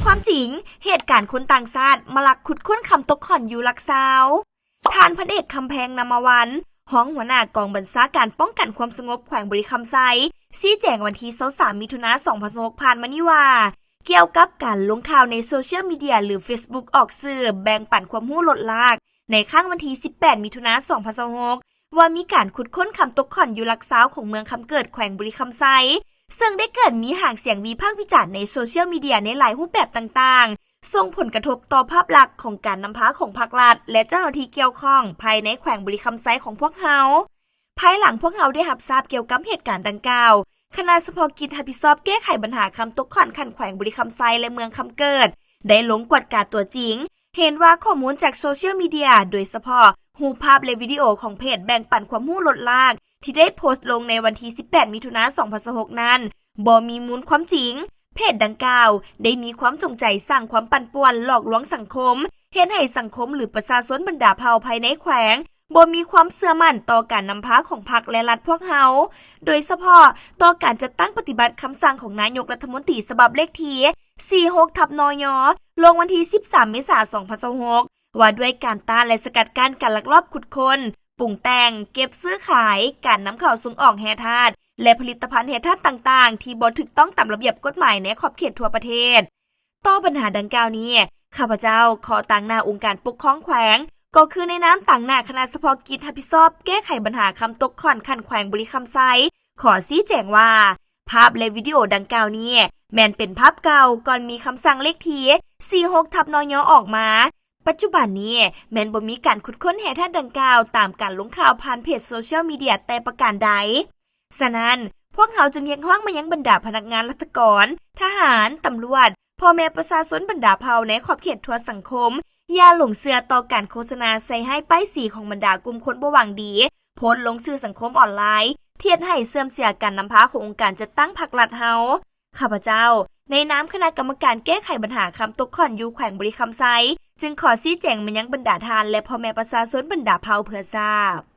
ຄວາມຈິງ, ເຫດການຄົນຕ່າງຊາດມາລັກຂຸດຄົ້ນຄຳຕົກຂ້ອນຢູ່ຫຼັກຊາວ. ທ່ານພັນເອກ ຄຳແພງ ນາມະວັນ ຮອງຫົວໜ້າກອງບັນຊາການປ້ອງກັນຄວາມສະຫງົບແຂວງບໍລິຄຳໄຊ ຊີ້ແຈງວັນທີຊາວສາມ ມິຖຸນາ ສອງພັນຊາວຫົກ ຜ່ານມານີ້ວ່າ ກ່ຽວກັບການລົງຂ່າວໃນໂຊຊຽວມີເດຍ ຫຼື ເຟສບຸກ ອອກສື່ແບ່ງປັນຄວາມຮູ້ລົດລາກ ໃນຄ້າງວັນທີສິບແປດ ມິຖຸນາ ສອງພັນຊາວຫົກ ວ່າມີການຂຸດຄົ້ນຄຳຕົກຂ້ອນຢູ່ຫຼັກຊາວຂອງເມືອງຄຳເກີດ ແຂວງບໍລິຄຳໄຊ, ເຊິ່ງໄດ້ເກີດມີຫາງສຽງວິພາກວິຈານໃນໂຊຊຽວມີເດຍໃນຫຼາຍຮູບແບບຕ່າງໆ, ສົ່ງຜົນກະທົບຕໍ່ພາບລັກຂອງການນຳພາຂອງພາກລັດ ແລະ ເຈົ້າໜ້າທີ່ກ່ຽວຂ້ອງພາຍໃນແຂວງບໍລິຄຳໄຊຂອງພວກເຮົາ. ພາຍຫຼັງພວກເຮົາໄດ້ຮັບຊາບກ່ຽວກັບເຫດການດັ່ງກ່າວ, ຄະນະສະເພາະກິດຮັບຜິດຊອບແກ້ໄຂບັນຫາຄຳຕົກຂ້ອນຂັ້ນແຂວງບໍລິຄຳໄຊ ແລະ ເມືອງຄຳເກີດ ໄດ້ລົງກວດກາຕົວຈິງ, ເຫັນວ່າຂໍ້ມູນຈາກໂຊຊຽວມີເດຍ, ໂດຍສະເພາະຮູບພາບ ແລະ ວິດີໂອຂອງເພຈແບ່ງປັນຄວາມຮູ້ລົດລາກ ທີ່ໄດ້ໂພສລົງໃນວັນທີສິບແປດ ມິຖຸນາ ສອງພັນຊາວຫົກ ນັ້ນ ບໍ່ມີມູນຄວາມຈິງ. ເພຈດັ່ງກ່າວໄດ້ມີຄວາມຈົງໃຈສ້າງຄວາມປັ່ນປ່ວນ, ຫຼອກລວງສັງຄົມ, ເຮັດໃຫ້ສັງຄົມ ຫຼື ປະຊາຊົນບັນດາເຜົ່າພາຍໃນແຂວງ ບໍ່ມີຄວາມເຊື່ອໝັ້ນຕໍ່ການນຳພາຂອງພັກ ແລະ ລັດພວກເຮົາ, ໂດຍສະເພາະຕໍ່ການຈັດຕັ້ງປະຕິບັດຄຳສັ່ງຂອງນາຍົກລັດຖະມົນຕີ ສະບັບເລກທີສີ່ຫົກ ທັບ ນຍ ລົງວັນທີສິບສາມ ເມສາ ສອງພັນຊາວຫົກ ວ່າດ້ວຍການຕ້ານ ແລະ ສະກັດກັ້ນການລັກລອບຂຸດຄົ້ນ, ປຸງແຕ່ງ, ເກັບ, ຊື້ຂາຍ, ການນຳເຂົ້າສົ່ງອອກແຮ່ທາດ ແລະ ຜະລິດຕະພັນແຮ່ທາດຕ່າງໆ ທີ່ບໍ່ຖືກຕ້ອງຕາມລະບຽບກົດໝາຍໃນຂອບເຂດທົ່ວປະເທດ. ຕໍ່ບັນຫາດັ່ງກ່າວນີ້, ຂ້າພະເຈົ້າຂໍຕາງໜ້າອົງການປົກຄອງແຂວງ, ກໍຄືໃນນາມຕາງໜ້າຄະນະສະເພາະກິດຮັບຜິດຊອບແກ້ໄຂບັນຫາຄຳຕົກຂ້ອນຂັ້ນແຂວງບໍລິຄຳໄຊ, ຂໍຊີ້ແຈງວ່າ ພາບ ແລະ ວິດີໂອດັ່ງກ່າວນີ້ ແມ່ນເປັນພາບເກົ່າ ກ່ອນມີຄຳສັ່ງເລກທີສີ່ຫົກ ທັບ ນຍ ອອກມາ. ປັດຈຸບັນນີ້ແມ່ນບໍ່ມີການຂຸດຄົ້ນແຮ່ທາດດັ່ງກ່າວຕາມການລົງຂ່າວຜ່ານເພຈໂຊຊຽວມີເດຍແຕ່ປະການໃດ. ສະນັ້ນ, ພວກເຮົາຈຶ່ງຮຽກຮ້ອງມາຍັງບັນດາພະນັກງານລັດຖະກອນ, ທະຫານ, ຕຳຫຼວດ, ພໍ່ແມ່ປະຊາຊົນບັນດາເຜົ່າໃນຂອບເຂດທົ່ວສັງຄົມ, ຢ່າຫຼົງເຊື່ອຕໍ່ການໂຄສະນາໃສ່ຮ້າຍປ້າຍສີຂອງບັນດາກຸ່ມຄົນບໍ່ຫວັງດີ ໂພສລົງສື່ສັງຄົມອອນລາຍ ທີ່ເຮັດໃຫ້ເສື່ອມເສຍການນຳພາຂອງອົງການຈັດຕັ້ງພັກລັດເຮົາ. ຂ້າພະເຈົ້າ, ໃນນາມຄະນະກຳມະການແກ້ໄຂບັນຫາຄຳຕົກຂ້ອນຢູ່ແຂວງບໍລິຄຳໄຊ, ຈຶ່ງຂໍຊີ້ແຈງມາຍັງບັນດາທ່ານ ແລະ ພໍ່ແມ່ປະຊາຊົນບັນດາເຜົ່າເພື່ອຊາບ.